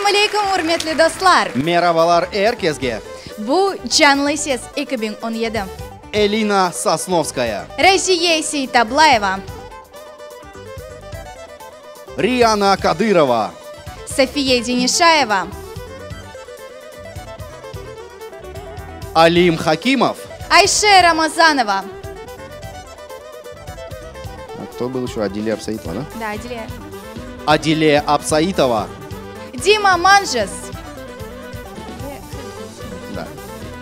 Selâm aleyküm, ürmetli dostlar! Merabalar er kesge! Bu, Canlı Ses 2017. Elina Sosnovskaya. Raziye Seytablayeva. Riana Kadırova. Safiye Denişayeva. Alim Hakimov. Ayşe Ramazanova. А кто был еще? Адиле Абсаитова, да? Да, Адиле. Адиле Абсаитова. Дима Манжес. Да.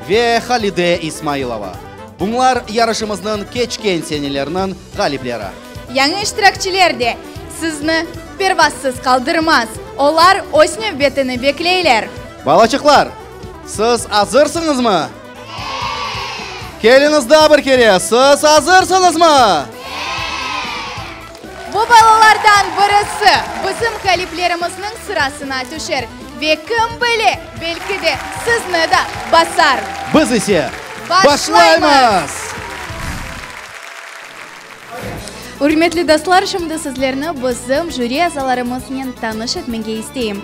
Ve Halide İsmailova. Bunlar yarışımıznıñ keçken senelerniñ ğalipleri. Yañı iştirakçiler de sizni pervasız qaldırmaz. Olar öz nevbetini bekleyler. Balaçıqlar, siz azırsıñızmı? Keliñiz daa bir kere, siz azırsıñızmı? Bu balalardan birisi bizim ğaliplerimizniñ sırasına tüşer ve kim bile, belki de sizni da basar. Biz ise başlaymız! Ürmetli dostlar, şimdi sizlerni bizim jüri azalarımıznen tanış etmege isteyim.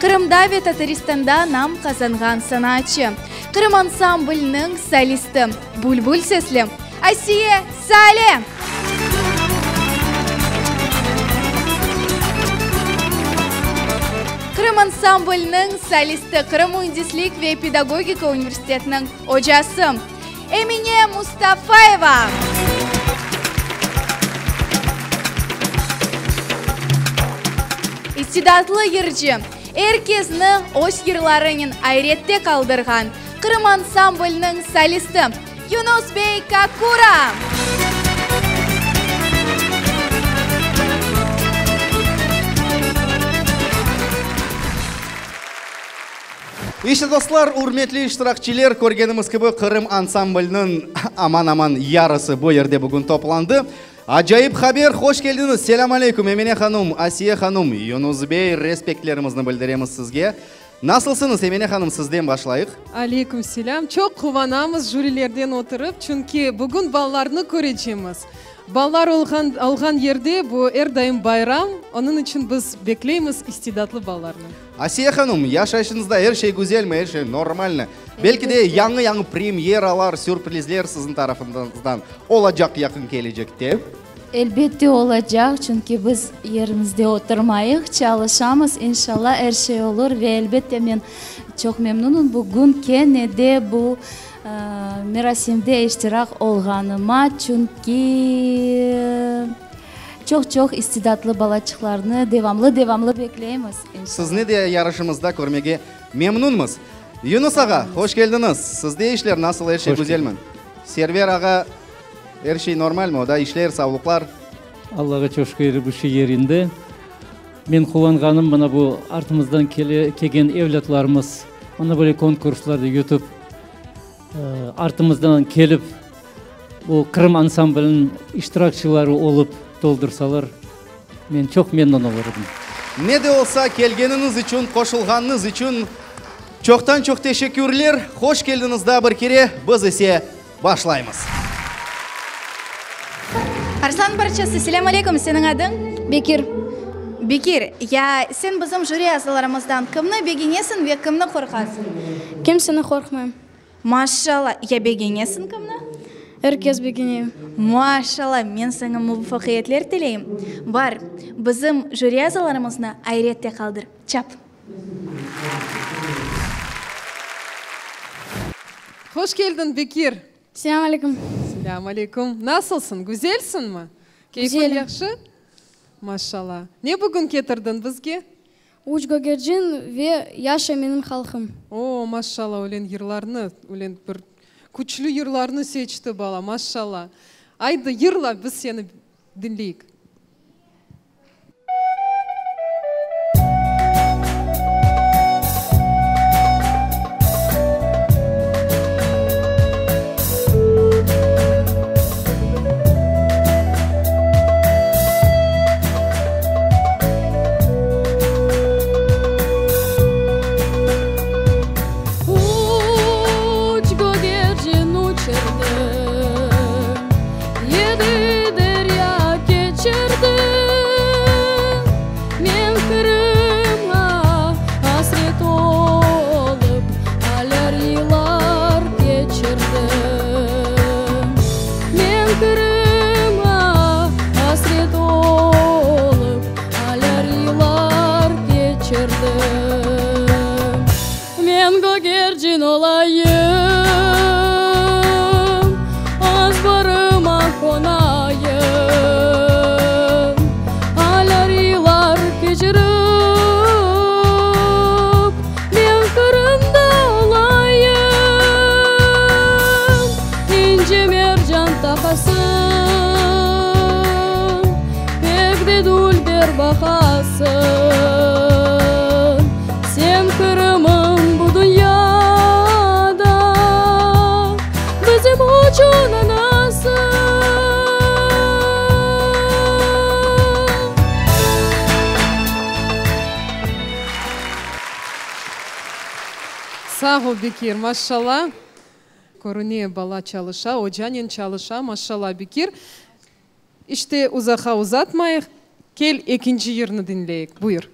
Qırımda ve Tataristanda nam qazanğan sanatçı, Qırım ansamblniñ solisti, bülbül sesli Asiye Sale! Qırım ansamblniñ solisti, Qırım müendislik ve pedagogika universitetiniñ ocası Emine Mustafayeva! İstidatlı yırcı, er kesni öz yırlarınen ayrette qaldırğan Qırım ansamblniñ solisti Yunus bey Kakura! İşte, dostlar, ürmetli iştirakçiler, körgenimiz kibi, Qırım ansamblniñ aman-aman yarısı bu yerde bugün toplandı. Acayip haber, hoş keldiñiz! Selâm aleyküm, Emine hanum, Asiye hanum, Yunus bey, respektlerimizni bildiremiz sizge. Nasılsıñız, Emine hanım, sizden başlayıq. Aleyküm selâm. Çoq quvanamız jürilerden oturıp, çünki bugün balalarnı körecemiz. Balalar olğan olğan yerde bu er daim bayram, onıñ içün biz bekleymiz istidatlı balalarnı. Asiye hanım, yaşayışıñızda er şey güzelmi, er şey normalmi? Belki de yañı-yañı premyeralar, sürprizler siziñ tarafıñızdan olacaq yaqın kelecekte? Elbette olacaq, çünki biz yerimizde oturmayıq, çalışamız, inşallah er şey olur ve elbette men çoq memnunım bugün kene de bu merasimde iştirak olğanıma, çünki çoq-çoq istidatlı balaçıqlarnı devamlı-devamlı bekleymiz, inşallah. Sizni de yarışımızda körmege memnunmız. Yunus ağa, hoş keldiñiz! Sizde işler nasıl, er şey güzelmi? Server ağa, er şey normalmi, o da işler, savluqlar? Allağa çoq şükür, er bir şey yerinde. Men quvanğanım, mına bu artımızdan kele, kelgen evlâtlarımız mına böyle konkurslarda yutıp, artımızdan kelip, bu Qırım ansambliniñ iştirakçıları olıp toldursalar, men çoq memnun olur edim. Ne de olsa, kelgeniñiz içün, qoşulğanıñız içün çoqtan-çoq teşekkürler. Hoş keldiñiz daa bir kere, biz ise başlaymız. Arslan parçası, Selâm aleyküm, seniñ adıñ? Bekir. Bekir, ya sen bizim jüri azalarımızdan kimni begenesiñ ve kimni qorqasıñ? Kimseni qorqmayım. Maşşalla, ya begenesiñ kimni? Er kes begeneyim. Maşşalla, men saña muvafaqiyetler tileyim. Bar, bizim jüri azalarımıznı ayrette qaldır. Çap! Hoş keldiñ, Bekir! Selâm aleyküm! Selâm aleyküm! Nasılsıñ, güzelsiñmi? Keyfiñ yahşı? Maşşalla! Ne bugün ketirdiñ bizge? Uç gögercin ve Yaşa menim halqım. O, maşşalla, ölen yırlarnı, ölen bir küçlü yırlarnı seçti bala, maşşalla. Aydı, yırla, biz seni diñleyik. Uç gögercin uçurdım, Yedi derya keçirdim. gögercin olayım, Azbarıma qonayım, Aylar-yıllar keçirip, Men Qırımda olayım. İnci mercan taqasıñ, Pek de dülber baqasıñ. Sen Qırımım bu dünyada Bizim içün anasıñ. Sağ ol, Bekir, maşşalla. Körüne, bala çalışa, ocanen çalışa, maşşalla, Bekir. İşte, uzaqa uzatmayıq, kel ekinci yırnı diñleyik, buyur.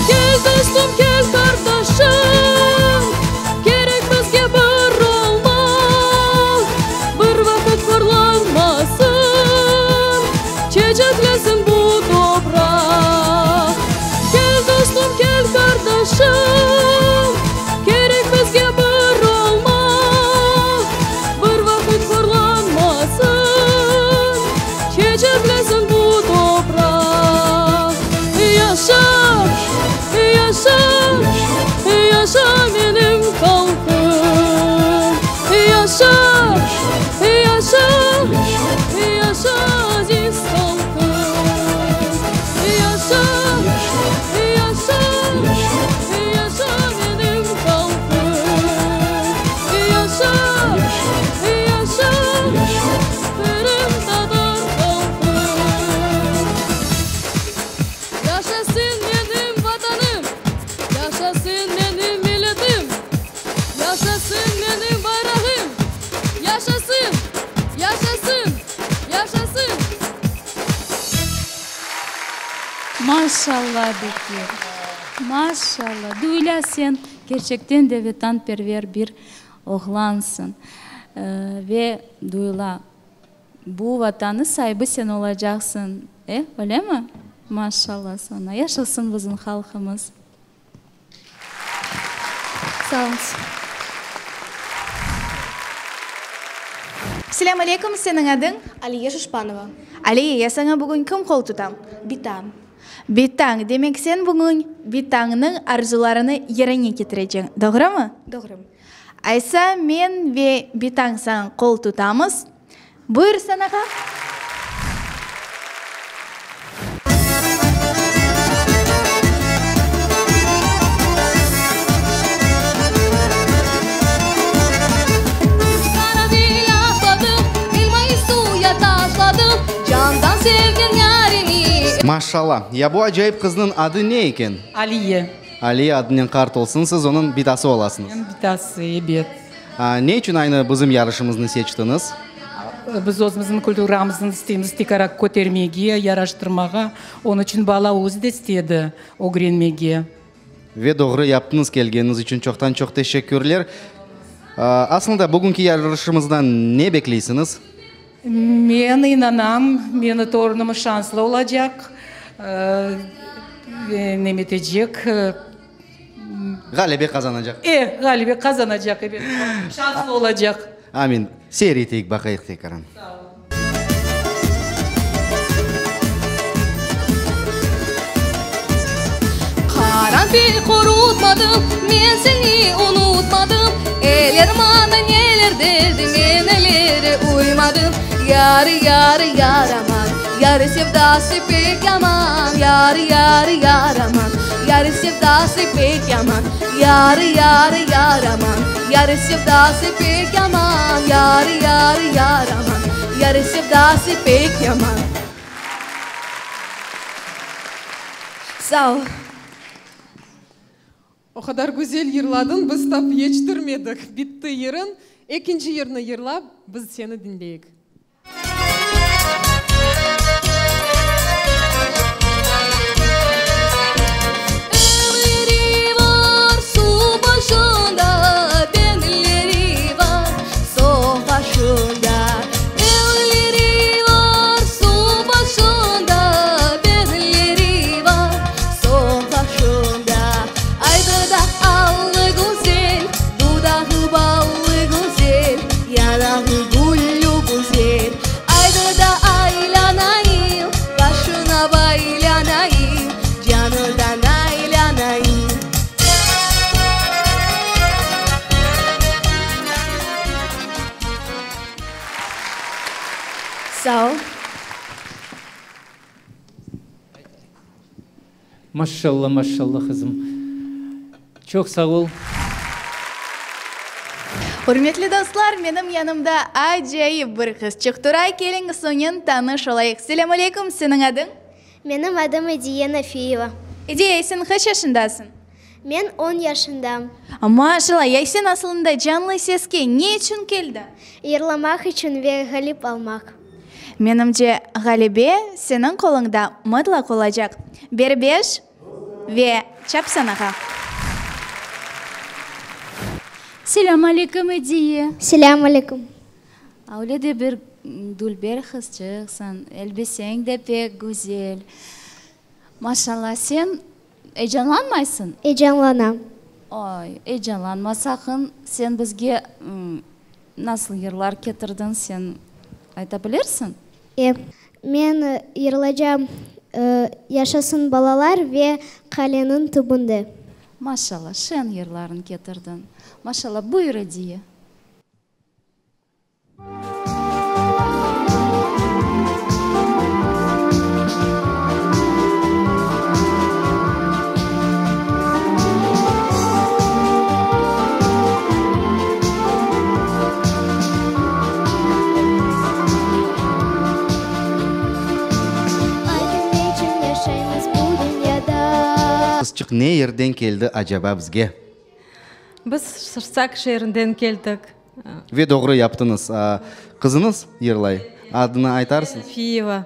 Kel, dostum, kel, qardaşım, Kerek bizge bir olmaq, Bir vaqıt horlanmasın, Çeçeklensin bu topraq. Kel, dostum, kel, qardaşım, Kerek bizge bir olmaq, Bir vaqıt horlanmasın, Çeçeklensin bu topraq. Yaşa, yaşa, yaşa menim halqım, Yaşa, yaşa, yaşa aziz halqım. Yaşa, yaşa, yaşa menim halqım, Yaşa, yaşa, qırımtatar halqım. Yaşasın menim Vatanım, Yaşasın menim milletim, Yaşasın menim bayrağım, Yaşasın, yaşasın, yaşasın! Maşalla, Bekir, maşalla, duyula sen kerçekten de vetanperver bir oğlansıñ ve duyula Bu Vatannıñ saibi sen olacaqsıñ, e, öylemi? Maşallah saña, yaşasın bizim halqımız! Sağ oluñız. Selâm aleykum, seniñ adıñ? Aliye Şişpanova. Aliye, ya saña bugün kim qol tuta? Bitam. Bitañ, demek sen bugün bitañnıñ arzularını yerine ketireceñ, doğrumı? Doğru. Aysa men ve bitañ saña qol tutamız. Buyur sanağa. Qaranfil aşladım, elmayı suya taşladım, Candan sevgen yarimi. Maşallah! Ya bu acayip qıznıñ adı ne eken? Aliye. Aliye adınen qart olsun, siz onıñ bitası olasıñız. Men bitası, ebet. Ne içün aynı bizim yarışımıznı seçtiñiz? Biz özümizniñ kulturamıznı isteymiz tekarar kötermege, yaraştırmağa. Onıñ içün bala özü de istedi ögrenmege. Ve doğru yaptıñız, kelgeniñiz içün çoqtan-çoq teşekkürler. Aslında, bugünki yarışımızdan ne bekleysiñiz? Men inanam, meni torunım şanslı olacaq, nemetecek. Ğalebe qazanacaq. E, ğalebe qazanacaq, ebet. Şanslı olacaq. Amin. Seyir eteyik, baqayıq tekaran. Sağ olun. Qaranfil qurutmadım, men seni unutmadım, Eller maña neler dedi, men ellere uymadım. Yar, yar, yar aman, yar sevdası pek yaman, Yar, yar, yar aman. Yar sevdası pek yaman, Yar, yar, yar aman, Yar sevdası pek yaman, Yar, yar, yar aman, Yar sevdası pek yaman. Sağ ol. O qadar güzel yırladıñ, biz tap yetiştirmedik. Bitti yırıñ. Ekinci yırnı yırlap, biz seni diñleyik. Evleri bar suv başında, Benleri bar soğaşında. Evleri bar suv başında, Benleri bar soğaşında. Aydı da allı güzel, Dudağı ballı güzel, Yanağı güllü güzel. Aydı da aylanayım, Başına baylanayım, Canından aylanayım. Sağ ol. Maşşalla, maşşalla, qızım. Çoq sağ ol. Ürmetli dostlar, menim yanımda acayip bir qızçıq tura, keliñiz onen tanış olayıq. Selâm aleyküm, seniñ adıñ? Menim adım Ediye Nafiyeva. Ediye, sen qaç yaşındasıñ? Men on yaşındam. Maşalla, ya sen asılında Canlı seske ne içün keldiñ? Yırlamaq içün ve ğalip almaq. Menimce, ğalebe seniñ qoluñda mıtlaq olacaq. Ber beş ve çap sanağa. Selâm aleyküm, Ediye. Selâm aleyküm. Öyle de bir dülber qızçıqsıñ, elbiseñ de pek güzel. Maşallah, sen eyecanlanmaysıñ? Eyecanlanam. Oy, eyecanlanma saqın. Sen bizge nasıl yırlar ketirdiñ, sen ayta bilirsiñ? E, men yırlacam Yaşasın balalar ve Qaleniñ tübünde. Maşallah, şeñ yırlarıñ ketirdiñ. Maşallah, buyur Ediye. Aytıñ, neçün yaşaymız bu dünyada? Qızçıq ne yerden keldi acaba bizge? Biz Sırsak şeerinden keldik. Ve doğru yaptıñız. Qızıñız yırlay. Adını aytarsıñız? Fiyeva.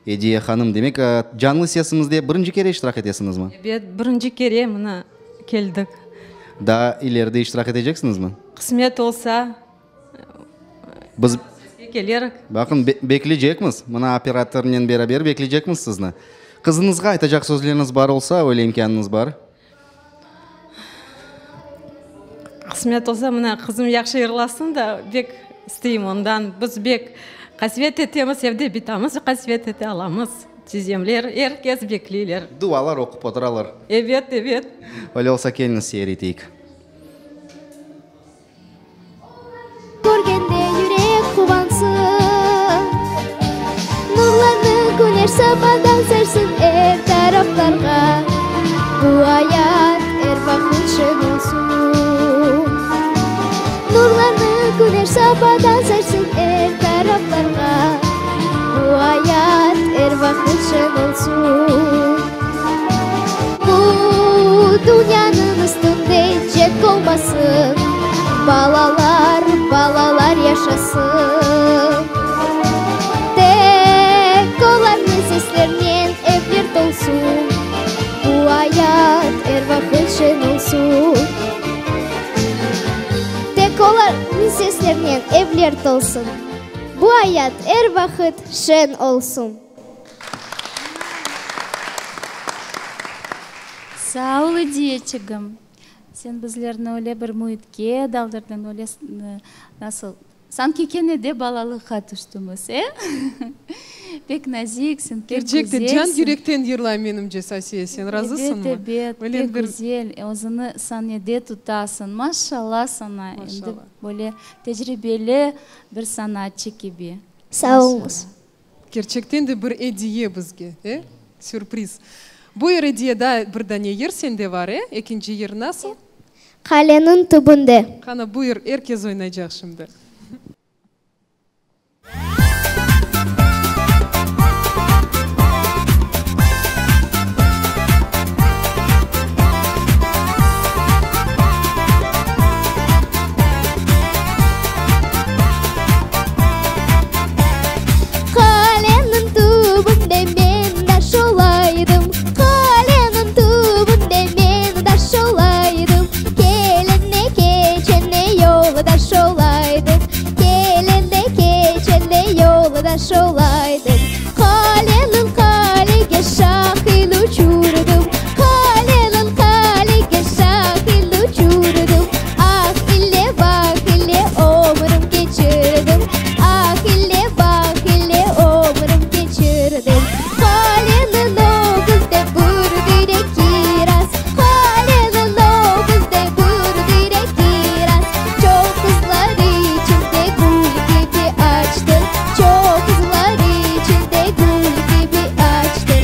Ediye hanım, demek, canlı sesimizde birinci kere iştirak etesiñizmi? Ebet, birinci kere mına keldik. Daa ileride iştirak eteceksiñizmi? Qısmet olsa, Biz kelerik. Baqın, bekleycekmiz. Mına operatornen beraber bekleycekmiz sizni. Qızıñızğa aytacaq sözleriñiz bar olsa, öyle imkânıñız bar. Qısmet olsa, mına, qızım yahşı yırlasın da, bek isteyim ondan. Biz bek qasvet etemiz, evde bitamız qasvet ete alamız. Tizemler, er kes bekleyler. Dualar oqup oturalar. Ebet, ebet. Öyle olsa, keliñiz seyir eteyik. Körgende yürek quvansın, Nurlanı küneş sabadan sersin er taraflarğa, Bu ayat er vaqıt şeñ olsun. Nurlanı küneş sabadan sersin er taraflarğa, Bu ayat er vaqıt şeñ olsun. Bu dünyanıñ üstünde cenk olmasın, Balalar, balalar yaşasın. Tek olarnıñ seslerinen evler tolsun, Bu ayat er vaqıt şeñ olsun. Tek olarnıñ seslerinen evler tolsun, Bu ayat er vaqıt şeñ olsun. Sağ ol, Ediyeçigim. Sen bizlerni öyle bir müitke daldırdıñ, öyle nasıl, sanki kene de balalıqqa tüştümiz, e? Pek naziksiñ, pek Kerçekten, güzelsiñ. can yürekten yırlay menimce, Sasiye, sen razısıñmı? Ebet, ebet, Öyle pek bir. güzel, özüni sanede tutasıñ, maşallah saña, endi Maşallah. böyle tecribeli bir sanatçı kibi. Sağ oluñız. Kerçekten de bir ediye bizge, e? Sürpriz. Buyur, Ediye, daa bir dane yır sende var, e? Ekinci yır nasıl? Qaleniñ tübünde. Qana, buyur, er kes oynaycaq şimdi. Qaleniñ tübünde men taş olaydım, Qaleniñ tübünde men taş olaydım, Kelene keçene yoldaş olaydım, Kelene keçene yoldaş olaydım. Qaleniñ qalege şahin uçurdım, Qaleniñ qalege şahin uçurdım, Ah ile vah ile ömrüm keçirdim, Ah ile vah ile ömrüm keçirdim. Qaleniñ ögünde bir direk kiraz, Qaleniñ ögünde bir direk kiraz, Çoq qızlar içinde gül kibi açtı, Çoq qızlar içinde gül kibi açtı.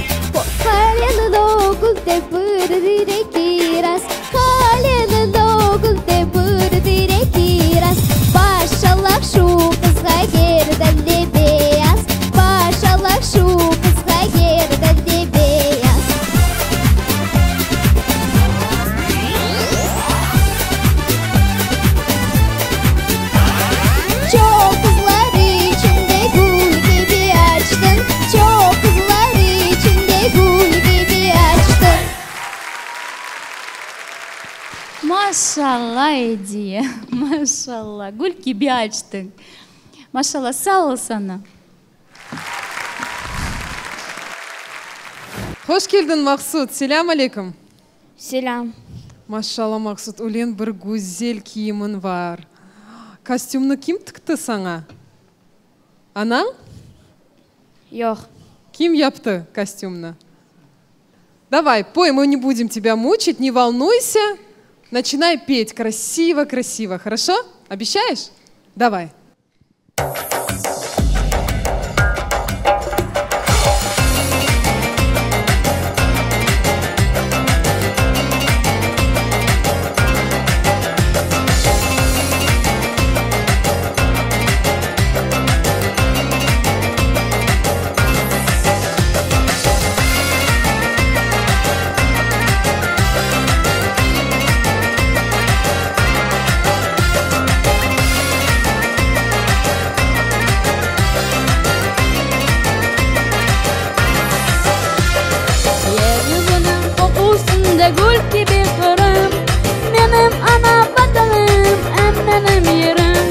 Qaleniñ ögünde bir direk kiraz, Qaleniñ ögünde bir direk kiraz, Maşallah şu qızğa gerdan de beyaz, Maşallah şu qızğa gerdan de beyaz. Çoq qızlar içinde gül kibi açtıñ, Çoq qızlar içinde gül kibi açtıñ. Maşalla, Ediye, maşalla, gül kibi açtıñ. Maşalla, sağ ol saña. Hoş keldiñ, Maqsut! Selâm aleyküm! Selâm. Maşalla, Maqsut, ülen bir güzel kiyimiñ var. Kostümni kim tikti saña? Anañ? Yoq. Kim yaptı kostümni? Davay, poy, мы не будем тебя мучить, не волнуйся. Начинай петь красиво-красиво, хорошо? Обещаешь? Давай. Yer yüzüniñ qoqusında gül kibi Qırım, Menim ana Vatanım, em menim yerim.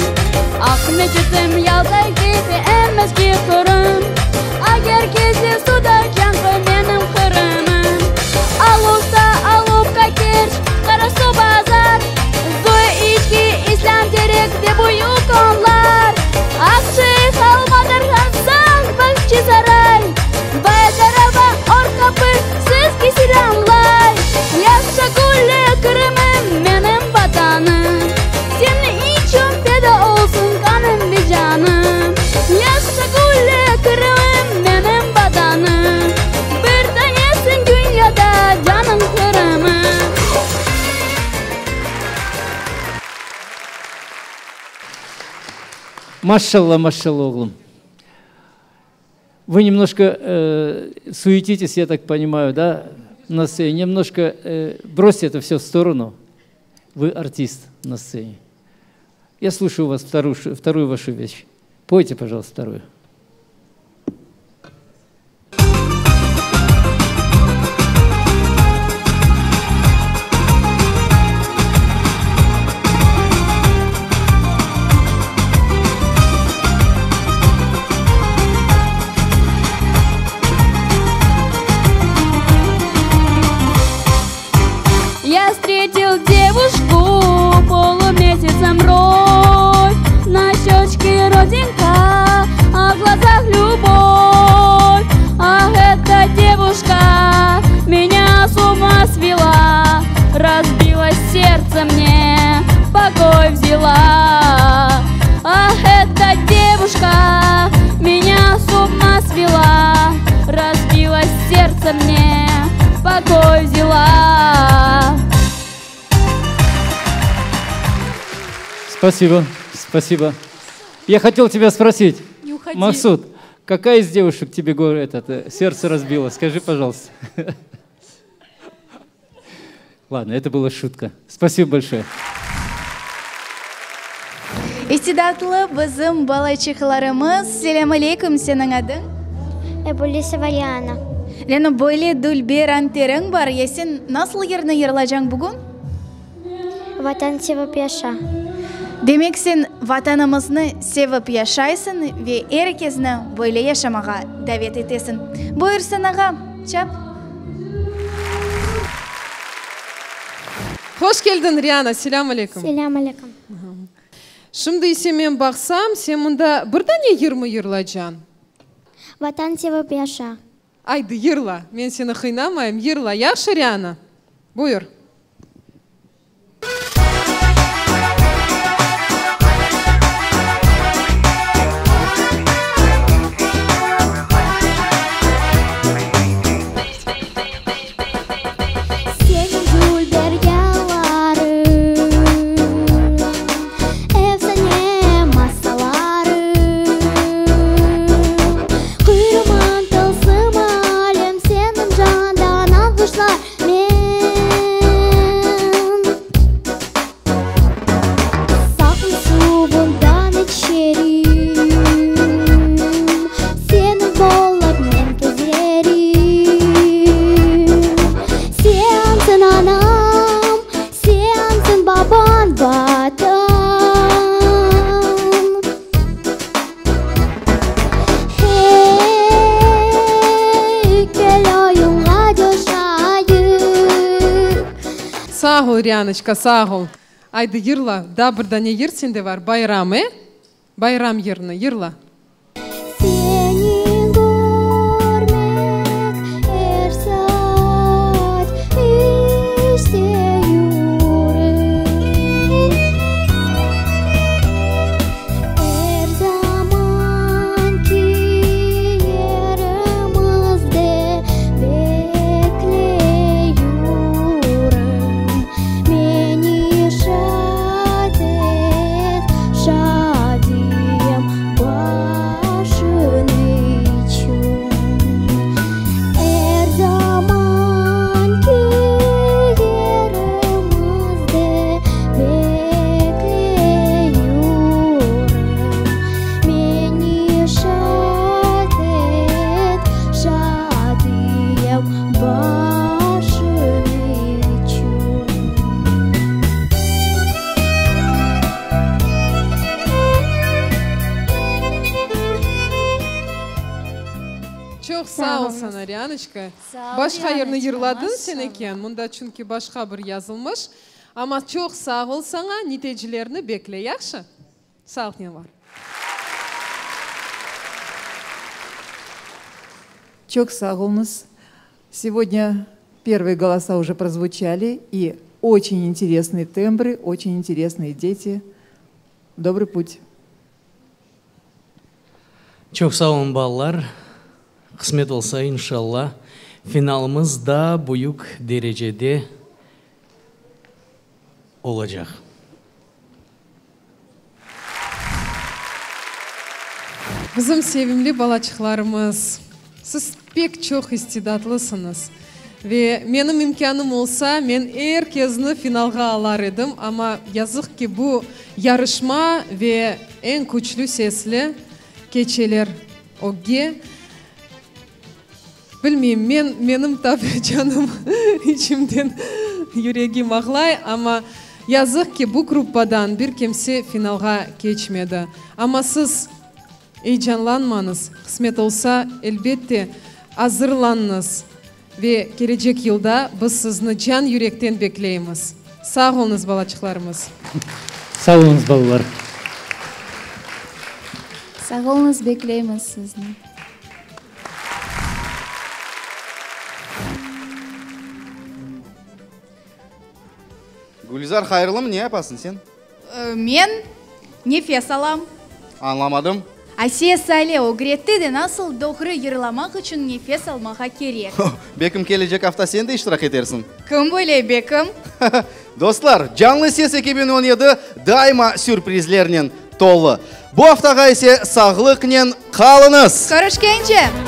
Aqmeçitim, Yalta kibi em eski Qırım, Ager Kezlev, Sudaq, Canköy menim Qırımım. Aluşta, Alupka, Kerç, Qarasuvbazar, Zuy, İçki, İslâm Terek ve Büyük Onlar, Aqşeyh, Alma Tarhan, Saq, Bağçasaray, Baydarava, Orqapı, sizge selâmlay. Yaşa güllü Qırımım, menim Vatanım, Seniñ içün feda olsun qanım ve canım. Yaşa güllü Qırımım, menim Vatanım, Bir tanesiñ dünyada, canım Qırımım. Maşallah, maşallah, oğlum. Вы немножко э, суетитесь, я так понимаю, да, на сцене. Немножко э, бросьте это все в сторону. Вы артист на сцене. Я слушаю вас вторую, вторую вашу вещь. Пойте, пожалуйста, вторую. Я встретил девушку полумесяцем бровь, На щечке родинка, а в глазах любовь. Ах, эта девушка меня с ума свела, Разбила сердце мне, покой взяла. Ах, эта девушка меня с ума свела, Разбила сердце мне, покой. покой взяла. Спасибо, спасибо. Я хотел тебя спросить, Не уходи. Максут, какая из девушек тебе этот, э, сердце разбила? Скажи, пожалуйста. Ладно, это была шутка. Спасибо большое. İstidatlı bizim balaçıqlarımız, selâm aleyküm, seniñ adıñ? Ebullisova Liana. Liana, böyle dülber anteriñ bar, ya sen nasıl yırnı yırlacañ bugün? Vatan sevip yaşa. Demek sen Vatanımıznı sevip yaşaysıñ ve er kesni böyle yaşamağa davet etesiñ. Buyur sanağa, çap! Hoş keldiñ, Riana, selâm aleyküm. Selâm aleyküm. Şimdi ise men baqsam, sen mında bir dane yırmı yırlacañ? Vatan sevip yaşa. Aydı, yırla, men seni qıynamayım, yırla, yahşı, Riana? Buyur. Seniñ dülber yallarıñ, efsane masallarıñ, Qırımıñ tılsım alem, seniñ candan alğışlar men. Salqın suvundan içerim, Seniñ bollap men kezerim. Sensiñ anam, sensiñ babam, Vatan. Hey, kel oyunğa coşayıq. Sağ ol, Rianoçka, sağ ol. Aydı, yırla, daa bir dane yır sende var, Bayram, e? Bayram yırını yırla. Seni körmek er saat isteyurım. Er zamanki yerimizde bekleyurım. Meni şad et, şadiyem başın içün. Er zamanki yerimizde bekleyurım. Meni şad et, şadiyem başın içün. Çoq sağ ol saña, Rianoçka. Başqa yırnı yırladıñ sen eken, mında çünki başqa bir yazılmış. Amma çoq sağ ol saña, nitecilerni bekle, yahşı? Sağlıqnen bar. Çoq sağ oluñız. Сегодня первые голоса уже прозвучали, и очень интересные тембры, очень интересные дети. Добрый путь. Çoq sağ oluñ balalar, qısmet olsa inşalla finalımız daa büyük derecede olacaq. Bizim sevimli balaçıqlarımız, siz pek çoq istidatlısıñız ve menim imkânım olsa, men er kezni finalğa alar edim, amma yazıq ki, bu yarışma ve eñ küçlü sesli keçeler ögge. Bilmeyim, men, menim tabi canım içimden, yüregim ağlay, amma yazıq ki, bu gruppadan bir kimse finalğa keçmedi. Amma siz eyecanlanmañız, qısmet olsa, elbette, azırlanıñız ve kelecek yılda biz sizni can-yürekten bekleymiz. Sağ oluñız, balaçıqlarımız! Sağ oluñız, balalar! Sağ oluñız, bekleymiz sizni! Gülizar, hayırlımı, ne yapasıñ sen? Men nefes alam. Añlamadım. Asiye Sale ögretti de nasıl doğru yırlamaq içün nefes almağa kerek. Bekim kelecek afta sen de iştirak etersiñ. Kim bile, bekim? Dostlar, Canlı Ses 2017 daima sürprizlernen tolu. Bu aftağa ise sağlıqnen qalıñız! Körüşkence!